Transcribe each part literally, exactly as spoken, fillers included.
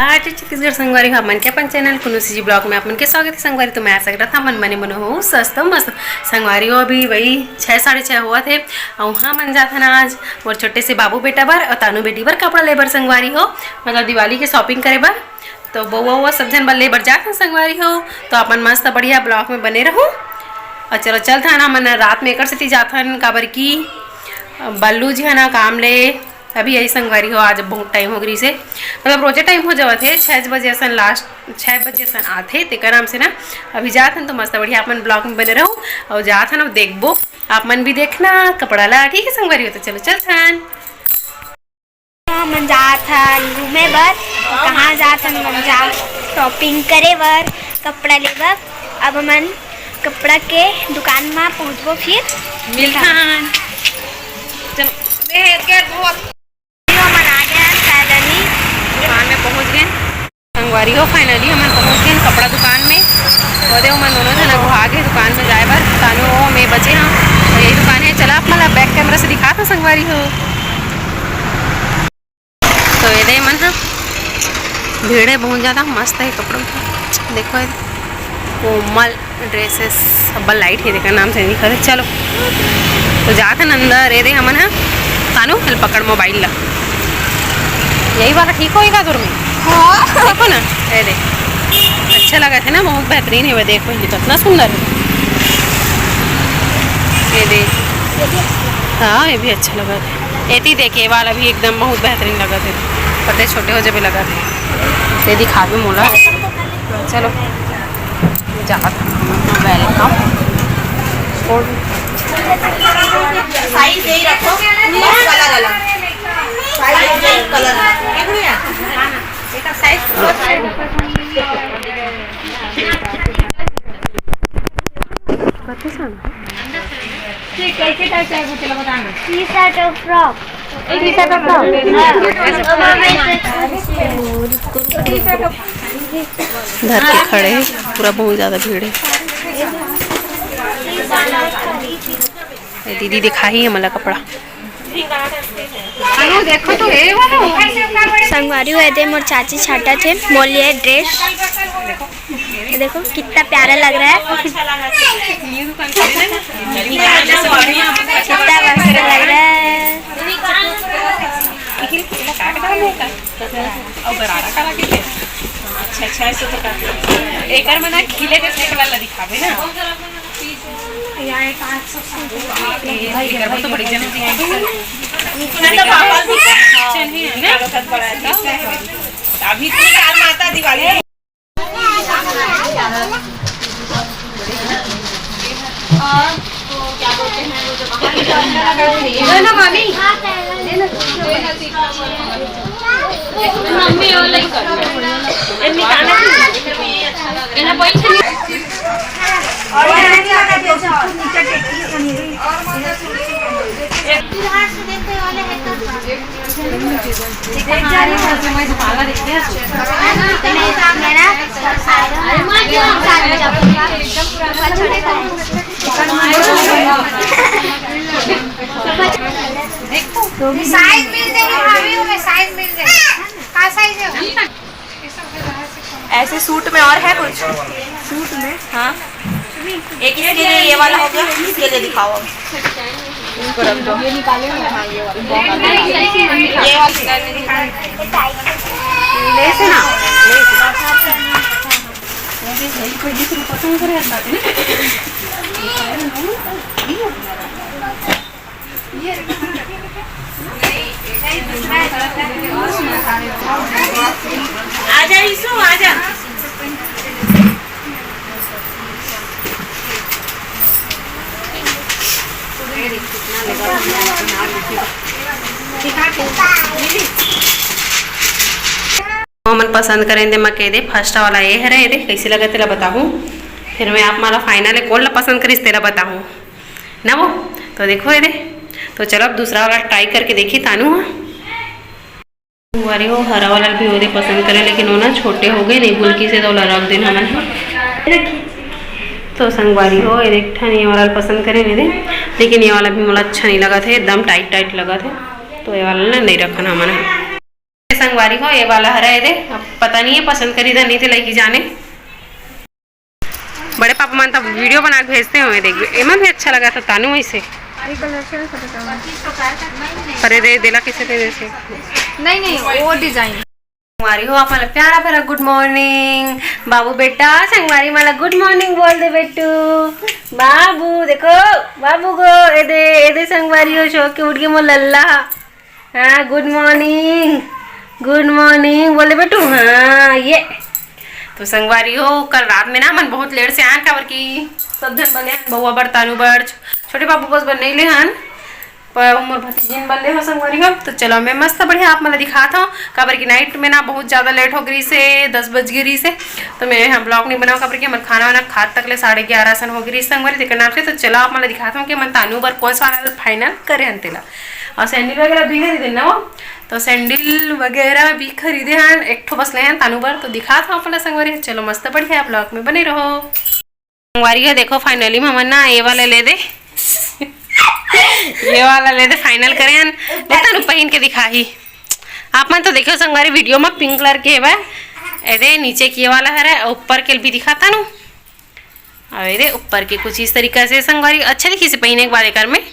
आज छत्तीसगढ़ संगवारी हो, आप मन के अपन चैनल कुनू सीजी ब्लॉग में आप मन के स्वागत है संगवारी। तो मैं आशा करत हूँ, मन बने बने हो, स्वस्थ हो, मस्त। संगवारी हो, अभी वही छः, साढ़े छः हुआ थे, और हाँ, मन जात हन आज मोर छोटे से बाबू बेटा बर और तानू बेटी बर कपड़ा ले बर संगवारी हो, मतलब दिवाली के शॉपिंग करे बर। तो बउआ, वो सब झन बर ले बर जात हन संगवारी हो। तो अपन मस्त बढ़िया ब्लॉग में बने रहू। और चलो, चलत हन हमन रात में एकर सेती जात हन, काबर की बल्लू जी है ना काम ले, अभी यही संगवारी हो, आज बहुत टाइम हो गई से, मतलब रोजे टाइम हो जावत है, छः बजे असन, लास्ट छः बजे असन आथे, तेकर नाम से ना अभी जात हन। तो मस्त बढ़िया अपन ब्लॉग में बने रहू और जात हन, अब देखबो, आप मन भी देखना कपड़ा ला, ठीक है संगवारी हो। तो चलो चलत हन। हमन जात हन घूमे बर। कहाँ जात हन? हमन जा शॉपिंग करे बर, कपड़ा ले बर। अब हमन कपड़ा के दुकान मा पहुँचबो, फिर मिलथन। चल, मैं हेयर केयर बहुत हमन आ गए हन, शायद अभी दुकान में पहुँच गए। संगवारी हो, फाइनली हमन पहुँच गए कपड़ा दुकान में। वो दे, हमन दोनों झन अगुआ गे दुकान में जाए बर। तानू हो, मैं बचे हाँ, तो यही दुकान है। चला, आप मन ला बैक कैमरा से दिखात हँव संगवारी हो। तो ये दे मन ह, भीड़ है बहुत ज़्यादा, मस्त है कपड़ा। देखो ये कोमल ड्रेसेस, अब्बल लाइट है, देखा नाम से नहीं खरीद। चलो, तो जात हन अंदर। ये दे हमन ह, तानू, हल पकड़ मोबाइल ला, यही वाला ठीक होएगा दूर में। हाँ। देखो ना, ये दे, अच्छा लगा था ना, बहुत बेहतरीन है। वो देखो, ये कितना सुंदर है, ये दे। हाँ, ये भी अच्छा लगा था। एती देख, ये वाला भी एकदम बहुत बेहतरीन लगा था, पत्ते छोटे हो जब लगा था, से दिखा भी मोला। चलो, जात। वेलकम। साइज यही रखो, बस कलर अलग। साइज यही, कलर अलग। कथी सन? ठीक, कैसे टाइप का है वो, चलो बताना। टी शर्ट और फ्रॉक। टी शर्ट और फ्रॉक। धर के खड़े हैं, पूरा बहुत ज्यादा भीड़ है। ये दीदी दिखाही है मला कपड़ा। अनु, देखो तो, ये वाला हो। संगवारी हो, ये दे मोर चाची छांटत हे मोर लिए ड्रेस। ये देखो, कितना प्यारा लग रहा है। कितना मस्त लग रहा है। अच्छा, अच्छा, ऐसे तो काट लो। एकर मना खिले के सेट वाला दिखावे ना। एकर तो बड़ी जल्दी है। अभी तो यार माता दिवाली। और वो क्या बोलते हैं, वो जो बाहर निकलने वाला है, ना मामी। मम्मी और लाइक कर। ये निकालना है। ये ना कोई और नीचे टेक के नीचे। साइज मिल जाएगी भाभी, हमें साइज मिल जाएगी। का साइज है? ऐसे सूट में और है कुछ? सूट में? हाँ, एक इसके लिए ये वाला हो गया, इसके लिए दिखाओ अब। इसको रख दो। ये निकाले ना। हाँ, ये वाला। ये वाला। लेस है ना? लेस। कोई दूसरी पसंद करे, हर बात है ना। आजा ईशु, आजा। हमन पसंद करेन दे, मैं कह दे, फर्स्ट वाला ये हरे, ये दे, कैसे लगा तेला बताहूँ, फिर मैं आप माला फाइनल एक कोन ला पसंद करिस तेला बताहूँ ना वो। तो देखो ये दे, तो चलो अब दूसरा वाला ट्राई करके देखी तानू। हाँ, संगवारी हो, हरा वाला भी वो दे पसंद करे, लेकिन वो ना छोटे हो गए, नहीं भूल की से तो ओला रख देन हमन। तो संगवारी हो, ये एक ठन ये वाला पसंद करे नहीं दे, लेकिन ये वाला भी मोला अच्छा नहीं लगा थे, एकदम टाइट टाइट लगा थे, तो ये वाला ना नहीं रखन हमन। संगवारी हो, ये वाला हरा है दे, अब पता नहीं है पसंद करी था नहीं थे लइकी जाने। बड़े पापा मन तो वीडियो बना के भेजते हुए देख, एमन भी अच्छा लगा था तानू वैसे। ये कलर से पता चला। अरे दे देला कैसे दे देसे। नहीं नहीं, वो डिजाइन। संगवारी हो, आप मन ला प्यारा भरा गुड मॉर्निंग। बाबू बेटा, संगवारी मन ला गुड मॉर्निंग बोल दे बेटू। बाबू देखो, बाबू गो, ए दे, ए दे संगवारी हो, सो के उठ के मोर लल्ला। हाँ, गुड मॉर्निंग, गुड मॉर्निंग बोले बेटू। हाँ, ये तो संगवारी हो, कल रात में ना हमन बहुत लेट से आन, काबर कि सब झन बने हन, बउआ बर, तानू बर, छोटे बाबू बस बर नइ ले हन, पर मोर भतीजिन बर ले हो संगवारी हो। तो चलो, मैं मस्त बढ़िया आप मन ला दिखात हूँ, काबर कि नाइट में ना बहुत ज़्यादा लेट हो गई से, दस बज गई से, तो मैं हम ब्लॉग नहीं बनाऊँ, काबर कि हमर खाना वाना खात तक ले साढ़े ग्यारह असन हो गई संगवारी, तेकर नाम से। तो चलो, आप मन ला दिखात हूँ कि हमन तानू बर कौन सा वाला फाइनल करे हन तेला। और सैंडल वगैरह भी खरीदे ना वो, तो सैंडल वगैरह भी खरीदे हन, एक ठो बस ले हन तानू बर। तो दिखात हूँ आप मन ला संगवारी, चलो मस्त बढ़िया ब्लॉग में बने रहो। संगवारी हो देखो, फाइनली हमन ना ये वाला ले दे ये वाला ले दे, फाइनल करे हन। ले तानू पहिन के दिखाही। आप मन तो देखो संगवारी, वीडियो में पिंक कलर के हेवय, एदे नीचे के ये वाला हरे, ऊपर के भी दिखाता नू। अउ एदे ऊपर के कुछ इस तरीका से संगवारी, अच्छा दिखिस हे पहिने के बाद एकर में,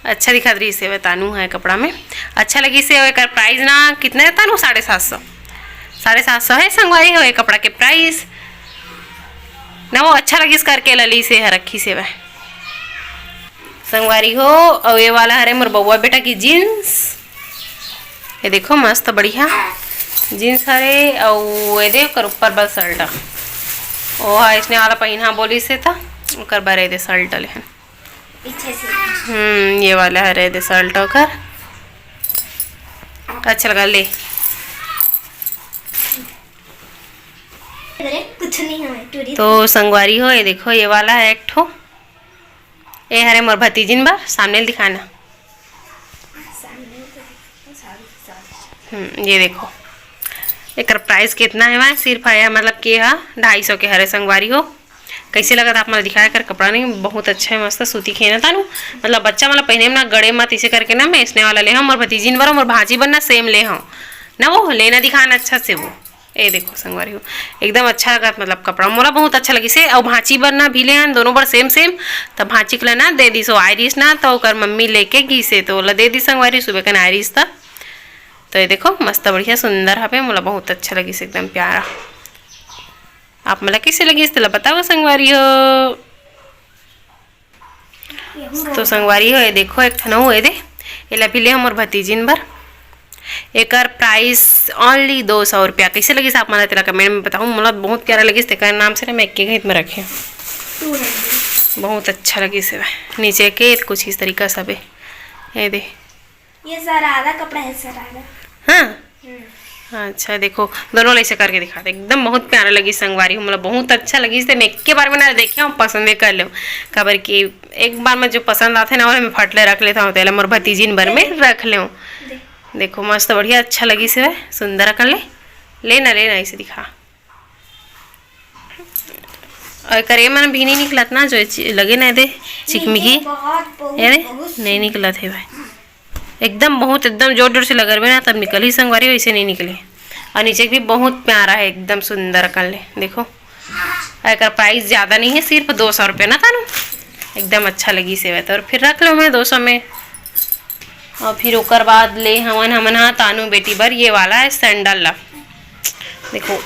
अच्छा दिखत रहिस हे, तानू हे कपड़ा में, अच्छा लगिस हे। एकर प्राइस ना कितना हे तानू? साढ़े सात सौ, साढ़े सात सौ हे संगवारी हो ये कपड़ा के प्राइस ना। वो अच्छा लगिस करके ललिस हे, रखिस हे। संगवारी हो, अउ ये वाला हरे मोर बउआ बेटा की जींस। ये देखो, मस्त बढ़िया जींस हरे, अउ ये दे ओकर ऊपर बर शर्ट। ओ हा, इसने वाला पहिना बोलिस हे, त ओकर बर ये दे शर्ट ले हन। पीछे से। हम्म, ये वाला हरे, ये दे शर्ट ओकर। अच्छा लगा, ले। अरे, कुछ नहीं है, टूरी। तो संगवारी हो, ये देखो, ये वाला है एक ठो। ए हरे मोर भतीजिन बर, सामने ल दिखाना। हम्म, ये देखो, एकर प्राइस कितना हे? सिर्फ हे, मतलब कि हा ढाई सौ के हरे संगवारी हो। कैसे लगत आप मन दिखाए कर कपड़ा नहीं, बहुत अच्छा हे, मस्त सूती के हे ना तानू, मतलब बच्चा मन ला पहिने में ना गड़े मत, इसे करके ना मैं इसने वाला ले हूँ, मोर भतीजिन बर, मोर भांजी बर ना सेम ले हूँ ना, वो लेना दिखाना अच्छा से वो। ए देखो संगवारी हो, एकदम अच्छा लगत, मतलब कपड़ा मोला बहुत अच्छा लगिस हे। अउ भांची बर ना भी ले हन, दोनों बर सेम सेम। त भांची के ला ना दे दिस, ओ आय रिस ना, त ओकर मम्मी लेके गिस हे, त ओला दे दिस संगवारी, सुबह कन आय रिस त। तो ये देखो, मस्त बढ़िया सुंदर हवे, मोला बहुत अच्छा लगिस, एकदम प्यारा। आप मन ला कैसे लगिस, तेला बताओ संगवारी हो। तो संगवारी हो, ये देखो, एक ठन अउ ए दे, एला भी ले हमर भतीजिन बर। एकर प्राइस ओनली दो सौ रुपया। कैसे लगिस आप मन ला, तेला कमेंट में बताहू। मोला बहुत प्यारा लगिस, तेकर नाम से ना मैं एक के घइत में रखे। बहुत अच्छा लगिस हे। नीचे के कुछ इस तरीका से हवे, ये दे। ये शरारा कपड़ा है, शरारा। हाँ। हम्म। अच्छा, देखो, दोनों ला ऐसे करके दिखाते, एकदम बहुत प्यारा लगिस संगवारी हो, मोला बहुत अच्छा लगिस। ते मैं एक के बार में ना देखे हूँ, पसंद कर लेव, काबर कि एक बार में जो पसंद आथे ना, ओला मैं फट ले रख लेता हूँ, तेला मोर भतीजिन बर में रख लेव। दे। देखो, मस्त बढ़िया, अच्छा लगिस हे, सुंदर अकन ले, लेना, लेना, ऐसे दिखा। अउ एकर ए मन भी नहीं निकलत ना, जो चि-, लगे ना दे चिकमिकी। बहुत, बहुत, ये दे, बहुत नहीं निकलत हे भाई। एकदम बहुत, एकदम जोर जोर से लगरबे ना, तब निकलही संगवारी, वैसे नहीं निकले। अउ नीचे भी बहुत प्यारा हे, एकदम सुंदर अकन ले। देखो, अउ एकर प्राइस ज्यादा नहीं हे, सिर्फ दो सौ रुपया ना तानू। एकदम अच्छा लगिस हे, तो फिर रख लेव मैं दो सौ में। अउ फिर ओकर बाद ले हवन हमन हा तानू बेटी बर ये वाला हे सैंडल ला। देखो,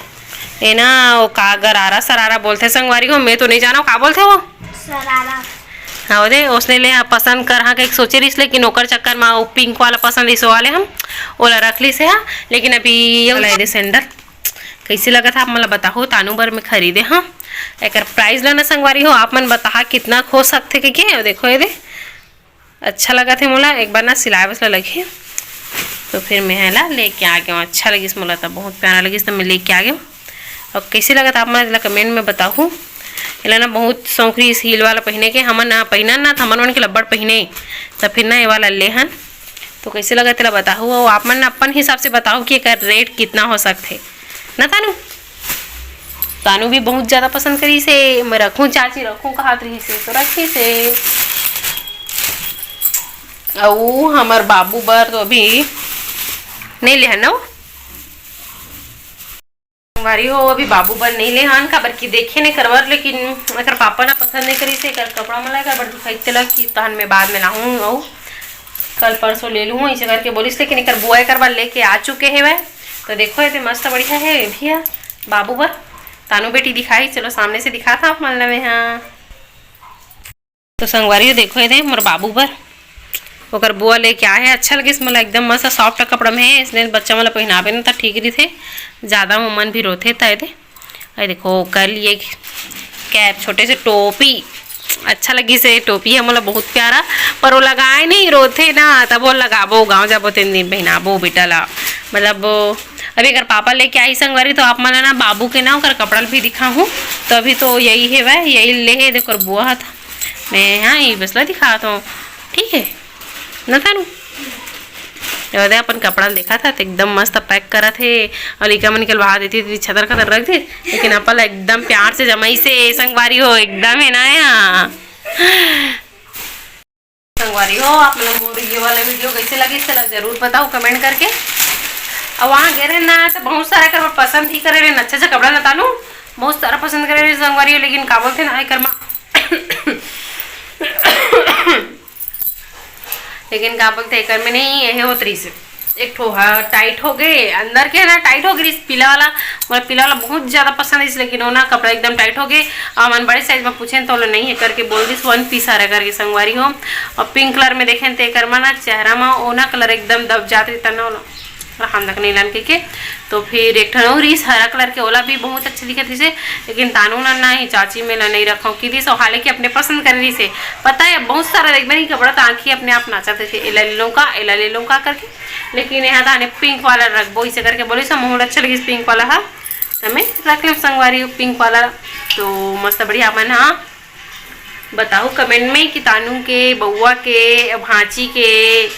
ए ना, वो का गरारा सरारा बोलथे संगवारी हो, मैं तो नहीं जानव, का बोलथे वो? सरारा। हाँ, वो दे, ओसने ले हा पसंद कर हा, कहिके सोचे रहिस, लेकिन ओकर चक्कर मा वो पिंक वाला पसंद रहिस, वो वाले हम ओला रख लिस हा। लेकिन अभी ये वाला ए दे सैंडल, कैसे लगत हा आप मन ला बताहू, तानू बर में खरीदे हा। एकर प्राइस ला ना संगवारी हो, आप मन बताहा कितना हो सकथे कहिके। देखो ए दे, अच्छा लगत हे मोला, एक बार ना सिलाए बस ला लगही, तो फिर मैं एला लेके आ गेव। अच्छा लगिस मोला, त बहुत प्यारा लगिस, त मैं लेके आ गेव। अउ कैसे लगत आप मन ला कमेंट में बताहू। एला ना बहुत शौक रहिस हील वाला पहिने के, हमन ना पहिनन ना, त हमन मन के लब्बड़ पहिने, त फिर ना ये वाला ले हन। तो कैसे लगत एला बताहू, अउ आप मन ना अपन हिसाब से बताहू कि एकर रेट कितना हो सकथे ना तानू। तानू भी बहुत ज्यादा पसंद करिस हे, मैं रखूं चाची, रखूं कहत रहिस हे, तो रखिस हे। अउ हमर बाबू बर तो अभी नहीं ले हन ना वो। संगवारी हो, अभी बाबू बर नहीं ले हन, काबर कि देखे ने करवर, लेकिन एकर पापा ना पसंद नहीं करिस एकर कपड़ा मन ला, काबर दिखाई तेला कि तहन मैं बाद में लाहूँ अउ कल परसों ले लूँ, ऐसे करके बोलिस। लेकिन एकर बुआ एकर बर लेके आ चुके हेवय। तो देखो, ये तो मस्त बढ़िया है, ये भी है बाबू बर। तानू बेटी दिखाई, चलो सामने से दिखा था आप मन ला मैं, हाँ। तो संगवारी हो, देखो ये दे मोर बाबू बर, ओकर बुआ लेके आए हे। अच्छा लगिस मोला, एकदम मस्त सॉफ्ट कपड़ा में है, इसने बच्चा मन ला पहिनाबे ना त ठीक रहिथे, ज़्यादा ओमन भी रोथे त। ये दे, ये देखो ओकर लिए कैप, छोटे से टोपी, अच्छा लगिस हे। टोपी है मोला बहुत प्यारा, पर वो लगाए नहीं, रोथे ना, तब वो लगाबो, गाँव जाबो तेन दिन पहिनाबो बेटा ला। मतलब अभी अगर पापा लेके आई संगवारी, तो आप मन ला ना बाबू के ना ओकर कपड़ा भी दिखाहूँ। तो अभी तो यही हेवय, यही ले हे, देखो बुआ ह था। मैं हाँ, ये बसला दिखात हूँ, ठीक है ना तानू? ये दे अपन कपड़ा देखा था, तो एकदम मस्त पैक करत हे। और लइका मन के बहा देती थी, छतर खतर रख दे, लेकिन अपन ला एकदम प्यार से जमाई से संगवारी हो, एकदम है ना यहाँ। संगवारी हो, आप मन मोर ये वाला वीडियो कैसे लगिस, तेला जरूर बताओ कमेंट करके। और वहाँ गे रहे ना, तो बहुत सारा कर पसंद ही करे रहे, अच्छा अच्छा कपड़ा ना तानू, बहुत सारा पसंद करे रहे संगवारी हो, लेकिन का बोलते ना, एकर मा लेकिन का बोलते, एकर में नहीं, ये होत रहिस, एक ठो हा टाइट हो गए, अंदर के ना टाइट हो गइस, पीला वाला, मोला पीला वाला बहुत ज्यादा पसंद है, लेकिन वो ना कपड़ा एकदम टाइट हो गए। और हमन बड़े साइज में पूछे तो ओला नहीं है करके बोल दिस, वन पीस हरा करके संगवारी हो। और पिंक कलर में देखें तो एकर मा ना चेहरा मा ओना कलर एकदम दब जात रहिस ना, ओला और हम तक नहीं लन के, के। तो फिर एक ठन और रहिस हरा कलर के, ओला भी बहुत अच्छा दिखत रहिस, लेकिन तानू ना नहीं, चाची मैं ला नहीं रखो कि दिस, और हालांकि अपने पसंद कर रहिस। पता है बहुत सारा देखबे नहीं कपड़ा, तो आँखी अपने आप नाचत रहिस, एला ले लूँ का, एला ले लूँ का करके। लेकिन यहाँ ताने पिंक वाला रखबो, इसे करके बोलिस, मोला अच्छा लगिस पिंक वाला हा, तो मैं रख लेब संगवारी पिंक वाला। तो मस्त बढ़िया अपन हा बताओ कमेंट में कि तानू के बउआ के, भांची के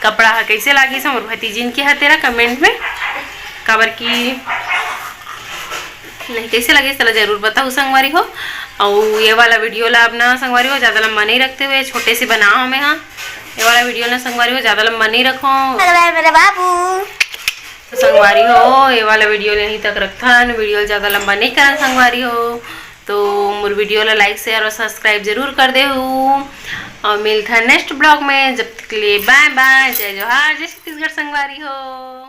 कपड़ा ह कैसे लागिस मोर भतीजिन के ह, तेला कमेंट में, काबर कि नहीं कैसे लागिस तेला जरूर बताओ संगवारी हो। और ये वाला वीडियो ला अब ना संगवारी हो ज़्यादा लंबा नहीं रखते हुए छोटे से बनाओ हमें, हाँ, ये वाला वीडियो ना संगवारी हो ज़्यादा लंबा नहीं रखो। हेलो भाई, मेरा बाबू। तो संगवारी हो, ये वाला वीडियो यहीं तक रखथन, वीडियो ज़्यादा लंबा नहीं करन संगवारी हो। तो मोर वीडियो ला लाइक, शेयर और सब्सक्राइब जरूर कर देहू। और मिलथन नेक्स्ट ब्लॉग में, जब तक के लिए बाय बाय, जय जोहार, जय छत्तीसगढ़ संगवारी हो।